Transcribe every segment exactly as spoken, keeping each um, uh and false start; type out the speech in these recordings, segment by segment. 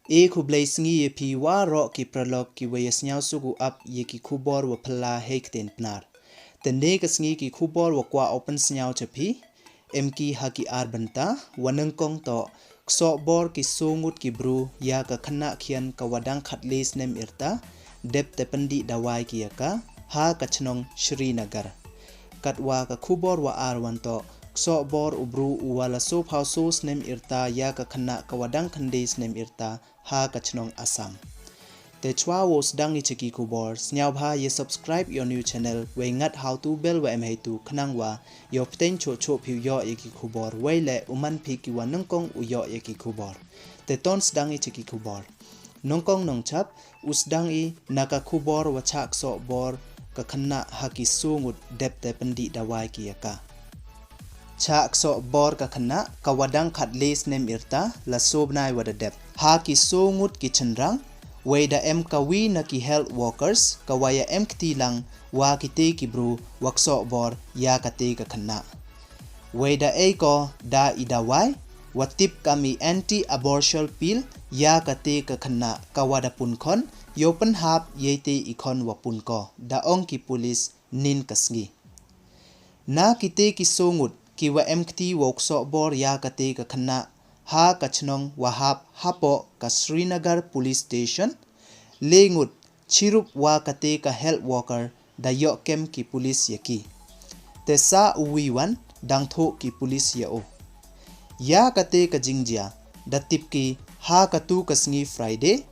E khublei sngi ya phi waroh ki paralok ki wa ya sniawsuk u ap ya ki khubor wa phylla hei ktien Pnar. Te ne ka sngi ki khubor wa kwah u pynsniaw cha phi, em ki ha ki ar bynta. Wa nyngkong toh, ksohbor ki soo ngut ki bru ya ka khynnah khian ka wa dang khatle snem yrta, dep te pyndih dawai ki ya ka ha ka chnong Srinagar. Katwa ka khubor wa ar wan toh, ksohbor u bru u wa la soophaw soo snem yrta ya ka khynnah ka wa dang khyndai snem yrta ha ka chnong Assam. Te chwa wow sdang i cha ki khubor, sniawbha ya subscribe ya u new channel, wei ngat ha u tu bell wa em heitu, khnang wa yow pteng choh choh phi u yoh ya ki khubor, wei le u man phi ki wa nyngkong u yoh ya ki khubor. Te ton sdang i cha ki khubor. Nyngkong nongchap, u sdang i na ka khubor wa chah ksohbor ka khynnah ha ki soo ngut, dep te pyndih dawai ki ya ka. Chah ksohbor ka khynnah ka wa dang khatle snem yrta la soo bnai wa da dep. Ha ki soo ngut ki chynrang, wei da em ka wi na ki health workers ka wa ya em kti lang wa kite ki bru wa ksohbor ya kate ka khynnah. Wei da ei ko da i dawai wa tip kam i anti-abortion pill ya kate ka khynnah ka wa da pun khon, yow pynhap ya ite i khon wa pun ko, da ong ki pulis nin ka sngi. Na kite ki soo ngut ki wa em kti wow ksohbor ya kate ka khynnah ha ka chnong wa hap hapoh ka Srinagar Police Station, le ngut chirup wa kate ka health worker da yoh kem ki pulis ya ki. Te sa u wi wan dang thoh ki pulis ya o. Ya kate ka jingjia da tip ki ha katu ka sngi Friday,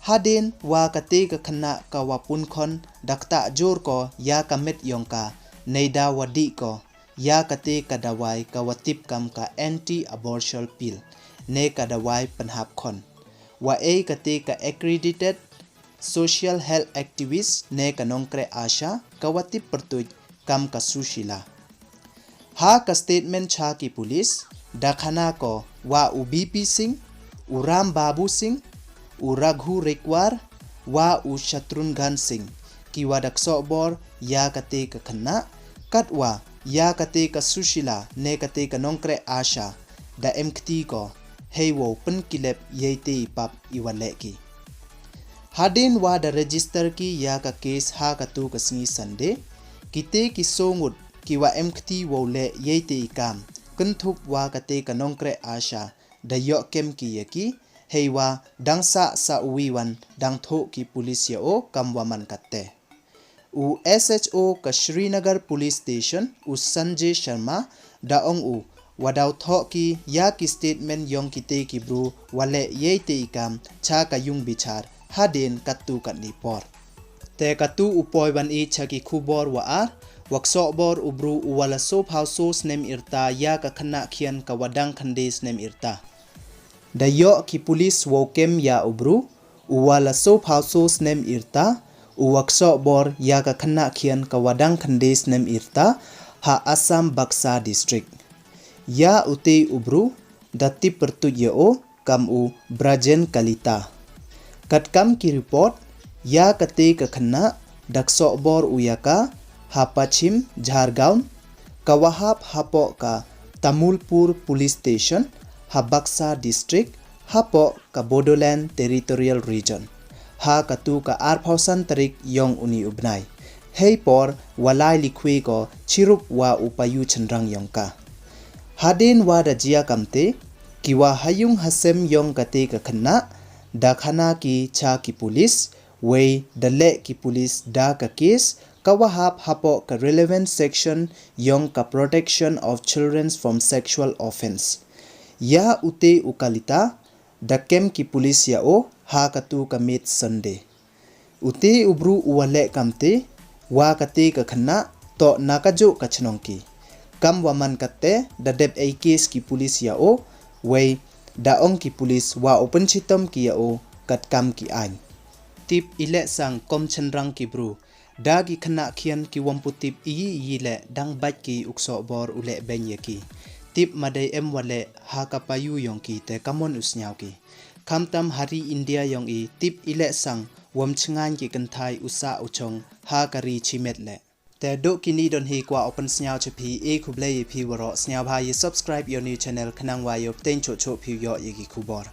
hadien wa kate ka khynnah ka wa pun khon da ktah jur ko ya ka met yong ka, neida wa dih ko ya kate ka dawai ka wa tip kam ka anti-abortion pill, ne ka dawai pynhap khon, wa ei kate ka accredited social health activist ne ka nongkreh ASHA ka wa tip pyrtuit kam ka Sushila. Ha ka statement cha ki pulis, da khana ko wa u B P Singh, u Ram Babu Singh, u Raghu Rekwar, wa u Shatrughan Singh, ki wa da ksohbor ya kate ka khynnah, katwa ya kate ka Sushila ne kate ka nongkreh ASHA da em kti ko, hei wow pynkilep ya ite i pap i wa leh ki. Hadien wa da register ki ya ka case ha katu ka sngi Sunday, kite ki soo ngut ki wa em kti wow leh ya ite i kam, kynthup wa kate ka nongkreh ASHA, da yoh kem ki ya ki, hei wa dang sah sa u wi wan dang thoh ki pulis ya o kam wa man katte. U S H O ka Srinagar Police Station, u Sanjay Sharma, da ong u wa daw thoh ki ya ki statement yong kite ki bru wa leh ya ite i kam cha ka yung bichar hadien katu katni por. Te katu u poi wan i cha ki khubor wa ar, wa ksohbor u bru u wa la soophaw soo snem yrta ya ka khynnah khian ka wa dang khyndai snem yrta. Da yoh ki pulis wow kem ya u bru u wa la soophaw soo snem yrta, u wa ksohbor ya ka khynnah khian ka wa dang khyndai snem yrta ha Assam Baksa District. Ya ute u bru da tip pyrtuit ya o kam u Brajen Kalita. Katkam ki report, ya kate ka khynnah da ksohbor u ya ka ha Pachim Jhargaon, ka wa hap hapoh ka Tamulpur Police Station ha Baksa District, hapoh ka Bodoland Territorial Region, ha katu ka arphaw san tarik yong uni u bnai, hei por wa lai likhwe ko chirup wa u payu chynrang yong ka. Hadien wa da jia kamte, ki wa ha yung ha sem yong kate ka khynnah da khana ki cha ki pulis, wei da leh ki pulis da ka case ka wa hap hapoh ka relevant section yong ka Protection of Children from Sexual Offence. Ya ute u Kalita da kem ki pulis ya o ha katu ka miet Sunday. Ute u bru u wa leh kamte wa kate ka khynnah toh na ka juh ka chnong ki. Kam wa man katte da dep ei case ki pulis ya o, wei da ong ki pulis wa u pynchitom ki ya o katkam ki aiñ. Tip i leh sang kom chynrang ki bru, da ki khynnah khian ki wym pu tip i yi i yi leh dang bait ki u ksohbor u leh beiñ ya ki. Tip ma dei em wa leh ha ka payu yong ki te kamon u sniaw ki. Khamtam ha ri India yong i, tip i leh sang wym chngaiñ ki kynthai u sah u chong ha ka ri chimet leh. Te duh kini don hi kwah u pynsniaw cha phi, e khublei ya phi waroh, sniawbha ya subscribe ya u new channel khnang wa yow pteng choh choh phi u yoh ya ki khubor.